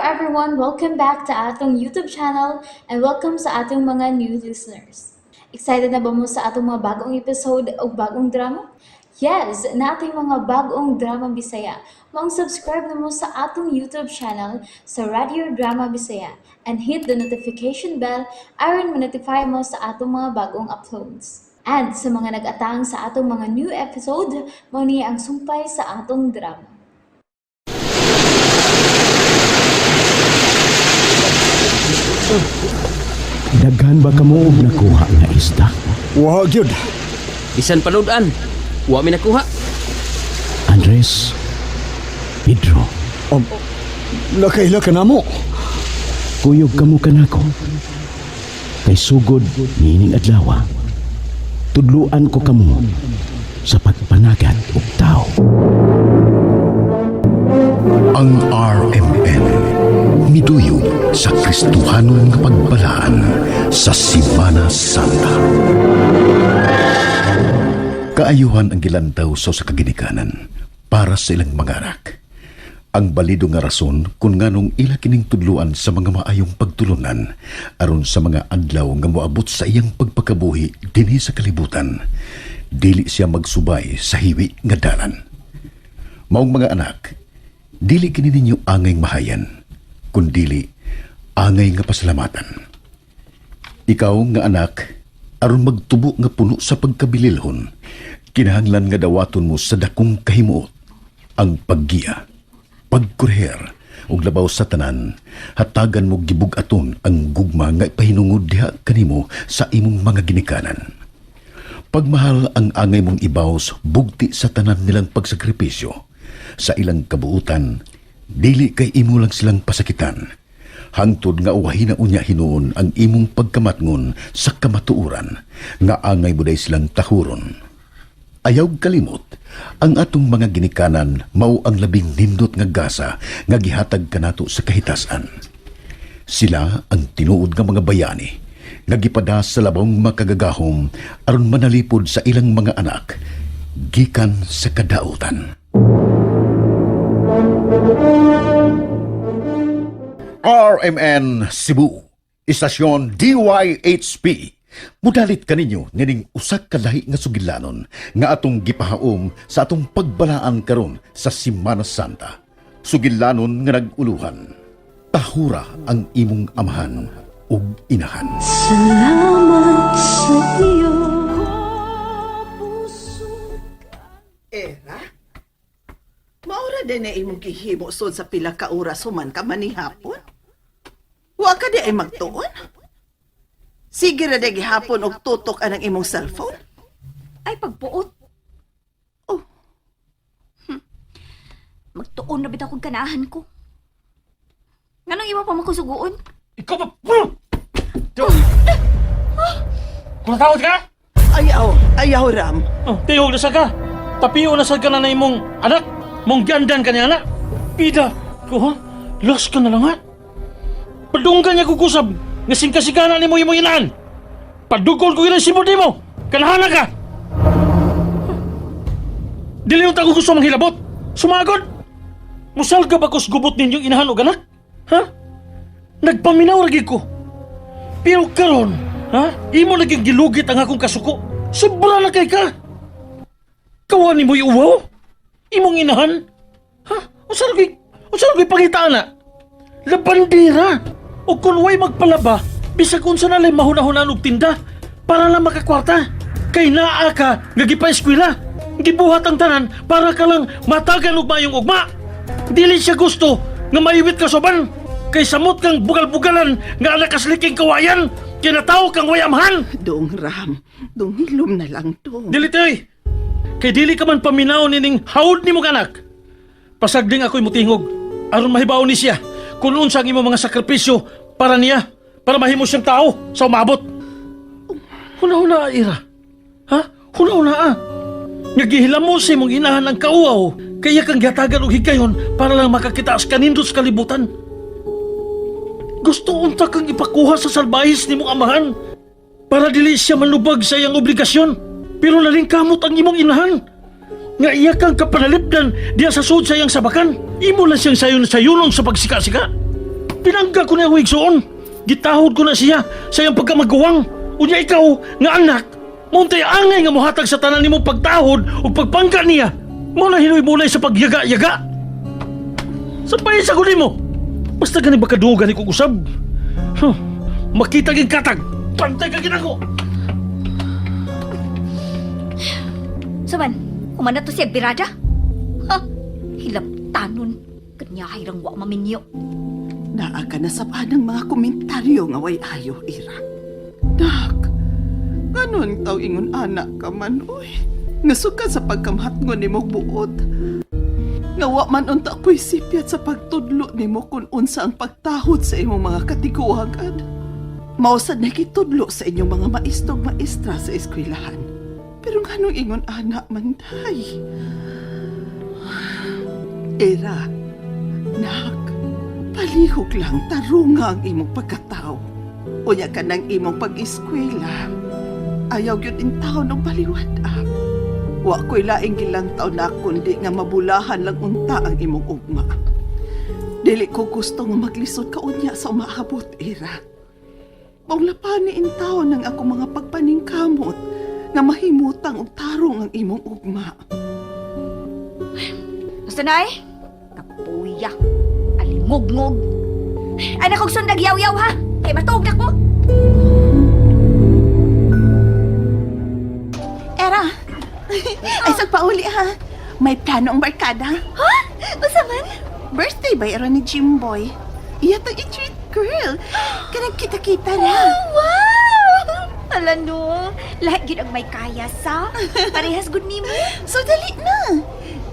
everyone! Welcome back to atong YouTube channel and welcome sa atong mga new listeners. Excited na ba mo sa atong mga bagong episode o bagong drama? Yes, nating mga bagong drama Bisaya. Maong subscribe na mo sa atong YouTube channel sa Radio Drama Bisaya and hit the notification bell aron ma-notify mo sa atong mga bagong uploads. And sa mga nag-atang sa atong mga new episode, mao ni ang sumpay sa atong drama. Daghan ba kamo og nakuha nga isda? Wa gyud. Bisan panudan, wa mi nakuha. Andres, Pedro, Nakaila ka namo. Kuyog kamo kanako. Kay sugod niining adlaw, tudluan ko kamo sa pagpanagat og tao. Ang RMN miduyog sa Kristohanon nga pagbalaan sa Simana Santa. Kaayuhan ang gilantaw sa usa ka ginikanan para sa ilang mga anak. Ang balido nga rason kung nganong ila kining tudluan sa mga maayong pagtulunan aron sa mga adlaw nga moabot sa iyang pagpakabuhi dinhi sa kalibutan, dili siya magsubay sa hiwi nga dalan. Maong mga anak, dili kini ninyo angay mahayan, kundili angay nga pasalamatan. Ikaw nga anak, aron magtubo nga puno sa pagkabililhon, kinahanglan nga dawaton mo sa dakong kahimuot ang paggiya, pagkurher, ug labaw sa tanan, hatagan mo gibug-aton ang gugma nga ipahinungod diha kanimo sa imong mga ginikanan. Pagmahal ang angay mong ibaws bugti sa tanan nilang pagsakripisyo. Sa ilang kabuutan, dili kay imo lang silang pasakitan. Hangtod nga uwahin na unya hinuon ang imong pagkamatngon sa kamatuoran, nga angay mo day silang tahuron. Ayaw kalimot, ang atong mga ginikanan mao ang labing nindot nga gasa nga gihatag kanato sa kahitasan. Sila ang tinuod nga mga bayani nga gipada sa labong makagagahom aron manalipod sa ilang mga anak gikan sa kadautan. RMN Cebu, Istasyon DYHP. Mudalit kaninyo nining usa ka lahi nga sugilanon nga atong gipahaom sa atong pagbalaan karon sa Simana Santa. Sugilanon nga nag-uluhan. Tahura ang imong amahan ug inahan. Salamat sa iyo. Era? Maura din na imong gihimo sud sa pila ka oras human ka manihapon? Wa ka di ay magtuon? Sige ra di gihapon og tutok anang imong cellphone? Ay, pagpuot. Oh. Magtuon na bitaw kong kanahan ko. Nganong imo pa makusuguon? Ikaw ba? Tiyo! Kung natawad ka? Ayaw, ayaw Ram. Oh, tihog na sa ka. Tapiyo na sa ka na na imong anak. Mong giandan ka niya anak. Pida. Ko ha? Lost ka na lang ha? Padunggan niya kukusab. Nga singkasigana ni mo imong inaan. Padugol ko yun ang sibod nimo. Kanahana ka. Dili yung tago gusto manghilabot. Sumagod. Musal ka ba kus gubot ninyong inahan og anak? Ha? Nagpaminaw ragi ko. Pero karon, ha? Imo lagi gilugit ang akong kasuko. Sobra na kay ka. Kawan nimo uwaw? Imong inahan? Ha? Unsa ra koy pangitaan na? Labandera. O kun way magpalaba, bisag unsa na lay mahuna-hunaan og tinda para lang makakwarta. Kay naa ka nga gipa-eskwela. Gibuhat ang tanan para ka lang matagan og maayong ugma. Dili siya gusto nga maiwit ka soban. Kay samot kang bugal-bugalan nga anak kasliking kawayan. Kinataw kang wayamhan. Dong Ram, dong hilom na lang dong. Dili tayo. Kay dili ka man paminaw nining hawd nimo anak. Pasagding ako'y mutingog aron mahibaw ni siya kung unsa ang imong mga sakripisyo para niya, para mahimo siyang tao sa umabot. Huna-huna, Ira. Ha? Huna-huna, ah. Nga gihilamo sa imong inahan ang kauaw, kaya kang gihatagan og higayon para lang makakita sa kanindot sa kalibutan. Gusto unta kang ipakuha sa salbahis nimong amahan para dili siya manlubag sa iyang obligasyon. Pero nalingkamot ang imong inahan. Nga iya kang kapanalipdan diya sa sud sa iyang sabakan. Imo lang siyang sayon sayunon sa pagsika-sika. Pinangga ko na ang igsuon. Gitahod ko na siya sa iyang pagkamaguwang. Unya ikaw nga anak, mauntay angay nga mohatag sa tanan nimo pagtahod ug pagpangga niya. Mao na hinuy-bulay sa pagyaga-yaga. Sa paisa ko nimo. Basta gani ba kadugan ni kong usab? Huh, makita ging katag. Pantay ka ginako. Suman, humana to siya birada. Ha? Hilabtanon. Kanya hirang wa maminyo. Naa ka na sa ng mga komentaryo nga way ayo, Ira. Nak, ganon taw ingon anak ka man, uy. Nasuka sa pagkamhatngon nimo buot. Nga wa man unta ko'y sipyat sa pagtudlo nimo kung unsa ang pagtahod sa imong mga katiguangan. Mausad na kitudlo sa inyong mga maistog maestra sa eskwelahan. Pero nganong ingon anak man, day? Ira, nak, palihog lang tarunga ang imong pagkatao. Unya ka ng imong pag-eskwela. Ayaw gyud in taon og baliwat ah. Wa ko'y laing gilantaw na kundi nga mabulahan lang unta ang imong ugma. Dili ko gusto nga maglisod ka unya sa umaabot, Ira. Maong lapani in taon ang akong mga pagpaningkamot nga mahimutang og tarong ang imong ugma. Basta na eh. Kapuya. Alimugngog. Ay nakog sundag yaw-yaw ha. Kay matuog na ko. Era! Ay, sagpauli ha. May plano ang barkada. Ha? Unsa man? Birthday ba era ni Jimboy? Iya tang i-treat girl. Kanang kita-kita ra. Wow! Ala no, lahat gyud ang may kaya sa. Parehas gud nimo. So dali na.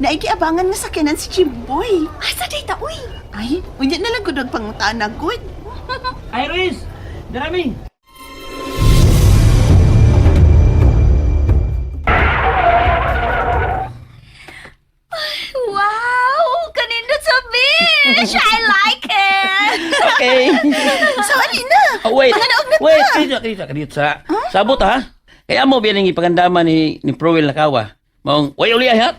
Naigiabangan nga sakyanan si Jimboy. Asa day ta uy? Ay, unya na lang gud ang pangutana gud. Iris! Darami! Wow! Kanindot sa beach! I like it! Okay. So ali na. Oh, wait. Panganaog na ta. Wait, dito, dito, dito sa. Sabot ha. Kaya mo biyan ang ipagandama ni Prowel Nakawa. Maong, way uli ay ha?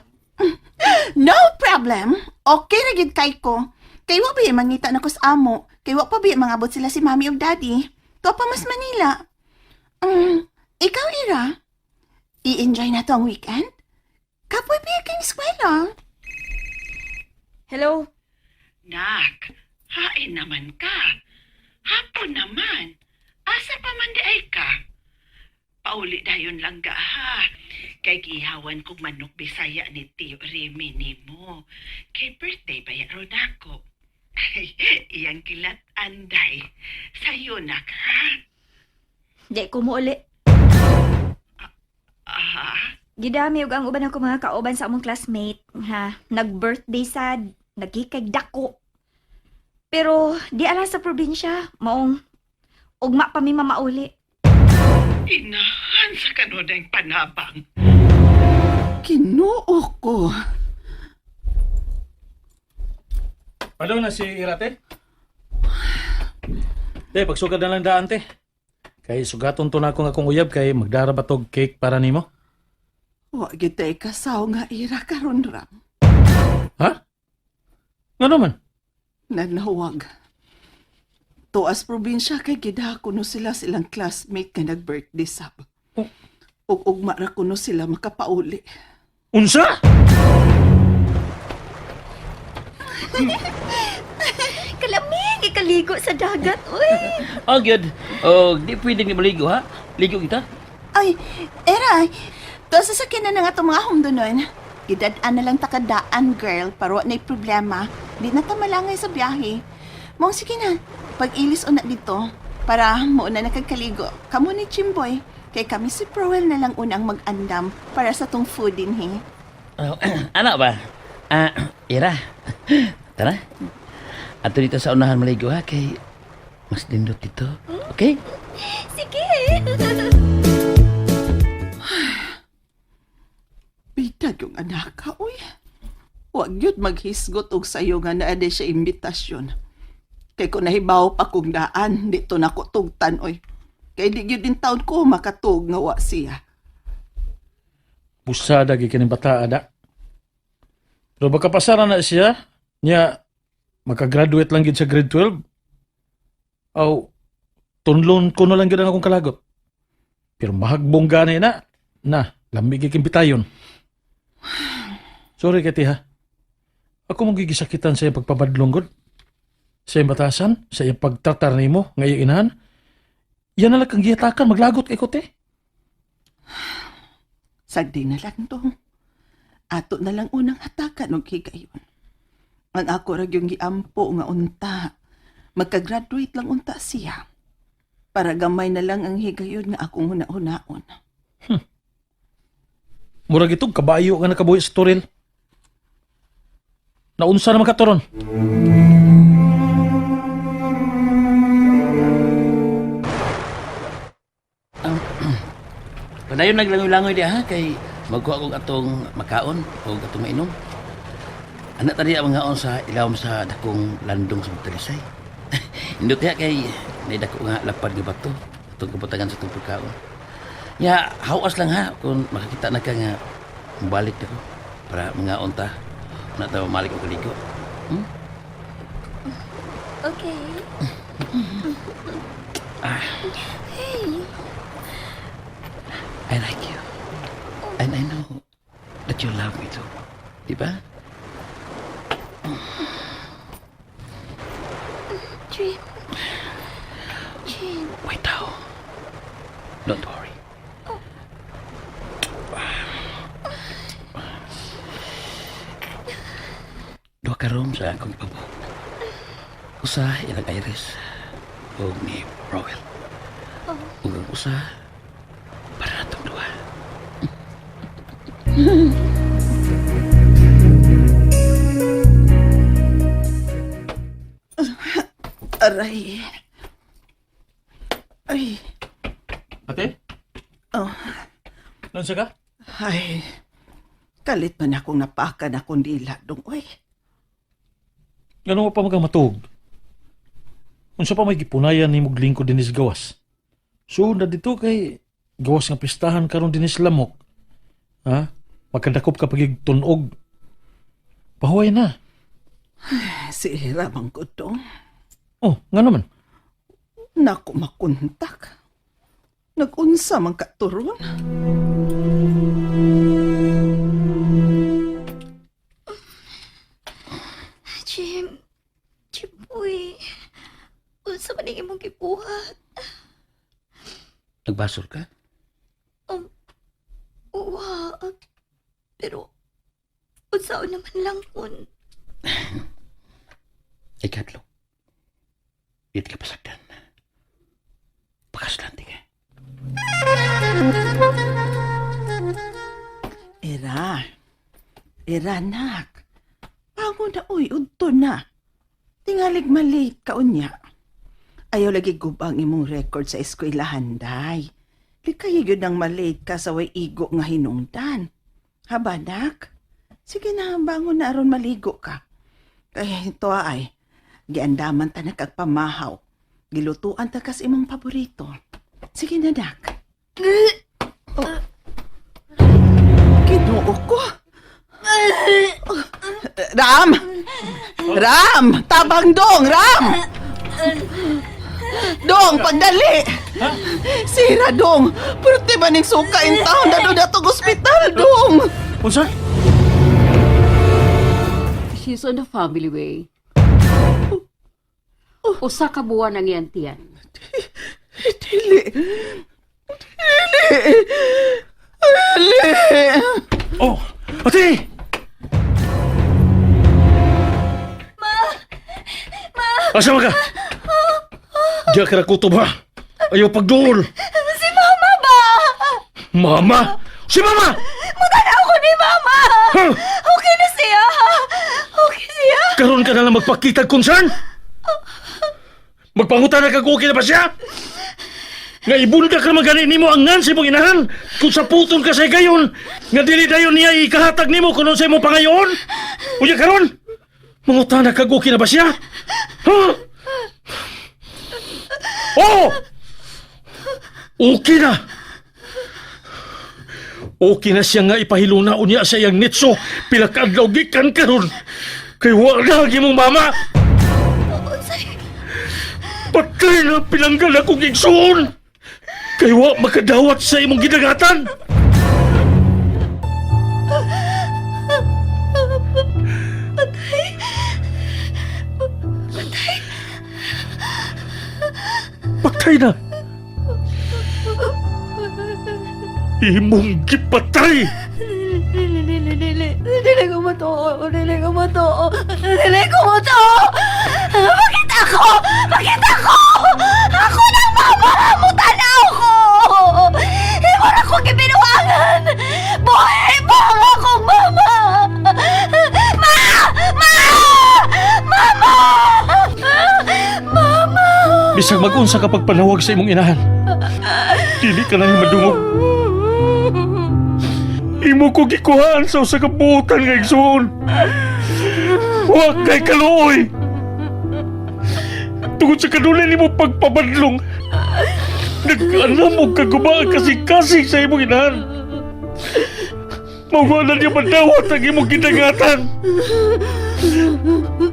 No problem. Okay ra gid kay ko. Kay wa ba mangita na ko sa amo. Kay wa pa ba mangabot sila si Mami ug Daddy. To pa mas Manila. Ikaw Ira. I-enjoy na to ang weekend. Kapoy pa kang eskwela. Hello? Nak, hain naman ka. Hapon naman. Asa pa man di ay ka? Pauli dayon lang ga ha. Kay gihawan kog manok Bisaya ni Tio Remy nimo. Kay birthday ba ron ako? Ay, iyang kilat anday. Sayo nak ha. Di ko mo uli. Ah, Gidami og ang uban ako mga kauban sa among classmate, ha. Nag-birthday sad, nagkikay dako. Pero di ala sa probinsya, maong ugma pa mi mamauli. Inahan sa kanunay panabang. Kinuo ko. Palo na si Irate? Te, pagsugad na lang daan, te. Kay sugaton to na ako nga akong uyab kay magdara ba tog cake para nimo? Wa gyud tay kasaw nga ira karon ram. Ha? Nga naman? Nanawag. Tuas probinsya kay gidako no sila silang classmate nga nag-birthday sab. Oh. Ug ugma ra kuno sila makapauli. Unsa? Kalamig, ikaligo sa dagat, uy. Oh, good. Oh, di pwedeng di maligo ha? Ligo kita? Ay, era, tuas sa sakyanan na nga itong mga humdunon. Gidad-an na lang takadaan, girl, para wa na'y problema. Di na ta malangay sa biyahe. Mong sige na, pag-ilis una dito, para mauna na kagkaligo. Kamo ni Chimboy, kay kami si Proel na lang unang mag-andam para sa tong food din, he. Oh, ano ba? Ah, Ira. Tara. Ato dito sa unahan maligo ha kay mas dindot dito. Okay? Sige. Bitag yung anak ka, uy. Huwag yun maghisgot og sayo nga naa di siya imbitasyon. Kay kung nahibaw pa kong daan, dito na ko tugtan, oy. Kay di gyud din taon ko makatug nga wa siya. Busada gyud kining bata ada. Pero baka pasara na siya, niya makagraduate lang gid sa grade 12. Aw, tunlon ko na lang gyud ang akong kalagot. Pero mahagbong gani na. Na, lamig gyud bitayon. Sorry kay ha. Ako mong gigisakitan sa iyang pagpabadlong gud. Sa iyang batasan, sa iyang pagtratar nimo nga iyang inahan. Yan na lang kang gihatakan, maglagot kay ko te. Sagdi na lang dong. Ato na lang unang hatakan og higayon. Ang ako ra yung giampo nga unta. Magka-graduate lang unta siya. Para gamay na lang ang higayon nga akong huna-hunaon. Murag itong kabayo nga nakabuhi sa turil. Naunsa naman ka turon? Padayon naglangoy-langoy di ha kay magkuha kog atong makaon o atong mainom. Anak tadi ang mga sa ilawom sa dakong landong sa Talisay. Indot diha kay may dako nga lapad nga bato atong kabutangan sa atong pagkaon. Ya, hawas lang ha kung makakita na ka nga balik na ko para mga ta. Na ta malik og ligo. Okay. I like you. And I know that you love me too. Di ba? Dream. Dream. Wait tao. Don't worry. Duha ka room sa akong ipabuok. Usa ilang Iris ug ni Rowell. Ug ang usa para natong duha. Aray. Ay. Ate? Oh. Naunsa ka? Ay. Kalit man akong napakan akong dila dong. Uy. Ganun pa magang matuog. Unsa pa may gipunayan ni mong lingkod dinis gawas. So na dito kay gawas nga pistahan karon dinis lamok. Ha? Magkadakop ka pagig tunog. Pahuway na. Si Ira man ko dong. Oh, nga naman. Nako makontak. Nagunsa man katuron. Jim. Jim, uy. Unsa man ang imong gibuhat? Nagbasol ka? Uwa. Pero, unsaon naman lang kun. Ikatlo. It ka pasagdan. Pakaslanti ka. Era. Era, nak. Bangon na, uy, udto na. Tingalig malate ka unya. Ayaw lagi gubang imong record sa eskwelahan, day. Likay yun ang malate ka sa way igo nga hinungdan. Haba, nak? Sige na, bangon na aron maligo ka. Kay ito ay, giandaman ta na kag pamahaw. Gilutuan ta kas imong paborito. Sige na, nak. Oh. Kinuo ko. Ram! Ram! Tabang dong! Ram! Dong, pagdali! Sira, dong! Pwerte ba ning suka in town? Dado datong ospital, dong! Unsa? She's on the family way. Usa ka buwan ang iyang tiyan. Dili! Dili! Dili! Oh, ate! Ma! Ma! Asa man ka? Diya ka na kutob ha? Ayaw pagduol! Si Mama ba? Mama! Si Mama! Mutanaw ko ni Mama! Ha? Okay na siya! Okay siya! Karon ka na lang magpakita concern? Magpangutan na kag okay na ba siya? Nga ibunda ka naman gani nimo ang ngan sa imong inahan. Kung sa puton ka sa gayon, nga dili dayon niya ikahatag nimo kung sa imong pangayoon. Unya karon, mangutan na kag okay na ba siya? Ha? Oh! Okay na. Okay na siya nga ipahiluna unya sa iyang nitso pila ka adlaw gikan karon. Kay wa na ang imong mama. Unsay? Patay na pinanggal akong igsuon! Kay wa makadawat sa imong gidagatan! Patay! Patay! Patay na! Imong gipatay! Dili, dili, dili. Dili ko matuo. Dili ko matuo. Dili ko matuo. Bakit ako? Bakit ako? Ako nang mama! Mutanaw ko! Imo na ko gibinuangan! Buhay pa ang akong mama! Ma! Ma! Mama! Mama! Bisag mag-unsa ka pagpanawag sa imong inahan. Dili ka lang madungog. Imo ko gikuhaan sa usa ka buotan nga igsuon. Wa kay kaluoy. Tungod sa kanunay nimo pagpabadlong, nag-anam og kaguba ang kasing-kasing sa imong inahan. Mawala niya madawat ang imong gidagatan.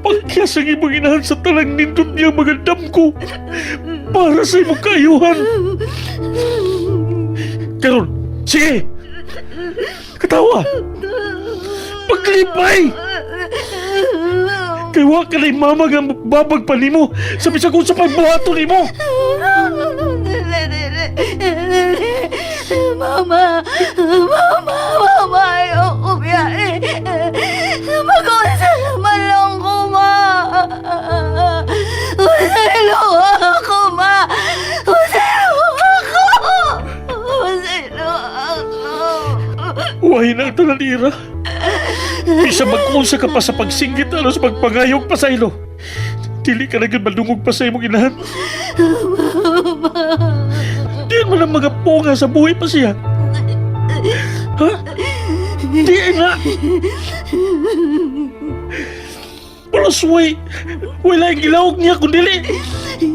Pakyas ang imong inahan sa talang nindot niya mga damko para sa imong kaayuhan. Karon, sige! Katawa! Paglipay! Kay wa ka na'y mama nga babag pa nimo sa bisag unsa pagbuhaton nimo. Dili, dili, dili. Mama! Mama! Mama! Ayoko biyahe. Mag-unsa naman lang ko, ma! Masaylo ako, ma! Masaylo ako! Masaylo ako! Uwahin na ang tanan ira. Bisa mag-unsa ka pa sa pagsinggit ano sa pagpangayog pa sa ilo. Dili ka na gyud madungog pa sa imong inahan. Di man ang mga punga sa buhay pa siya. Ha? Di na. Pulos way, wala ang gilawag niya kung dili.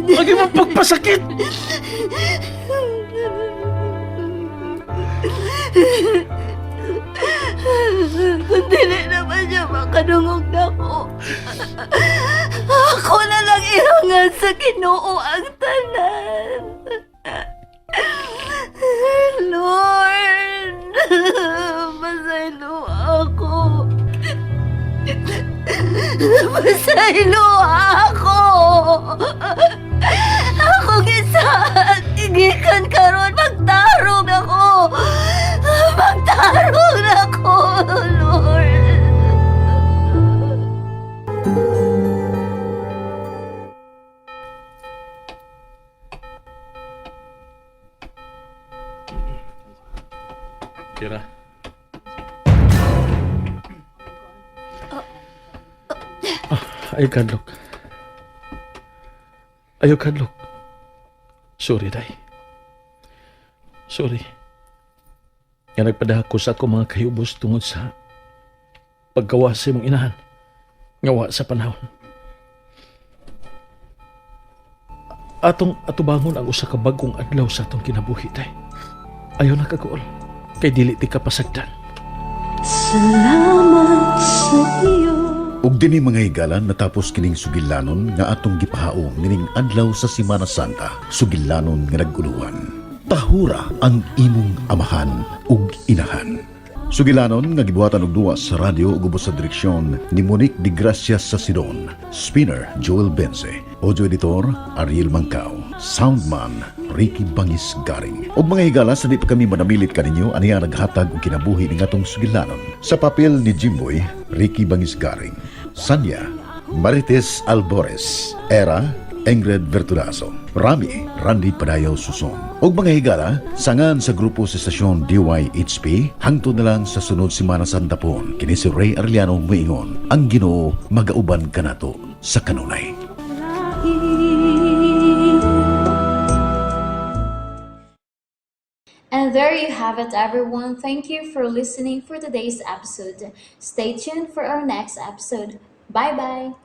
Ang imong pagpasakit. Kung dili naman siya makadungog na ko. Ako na lang irangan sa Ginoo ang tanan. Lord, masaylo ako. Masaylo ako. Ako gisa, gikan karon magtarong ako. Magtarong ako, Lord. Tira. Ayaw kadlok. Ayaw kadlok. Sorry, day. Sorry. Nga nagpadahak ko sa ako mga kayubos tungod sa paggawa sa imong inahan. Ngawa sa panahon. Atong atubangon ang usa ka bagong adlaw sa atong kinabuhi, day. Ayaw na kaguol. Kay dili ti ka pasagdan. Ug dinhi mga higalan natapos kining sugilanon nga atong gipahaom nining adlaw sa Semana Santa, sugilanon nga naguluhan. Tahura ang imong amahan ug inahan. Sugilanon nga gibuhatan og duwa sa radyo ug ubos sa direksyon ni Monique de Gracia sa Sidon, Spinner Joel Benze, audio editor Ariel Mangkao, soundman Ricky Bangis Garing. Ug mga higala sa di pa kami manamilit kaninyo aniya naghatag og kinabuhi ning atong sugilanon. Sa papel ni Jimboy, Ricky Bangis Garing. Sanya, Marites Albores. Era, Ingrid Verturazo. Rami, Randy Padayaw Suson. Og mga higala, sangan sa grupo sa estasyon DYHP, hangtod na lang sa sunod Semana Santa pon. Kini si Ray Arellano muingon, ang Ginoo magauban kanato sa kanunay. And there you have it, everyone. Thank you for listening for today's episode. Stay tuned for our next episode. Bye bye.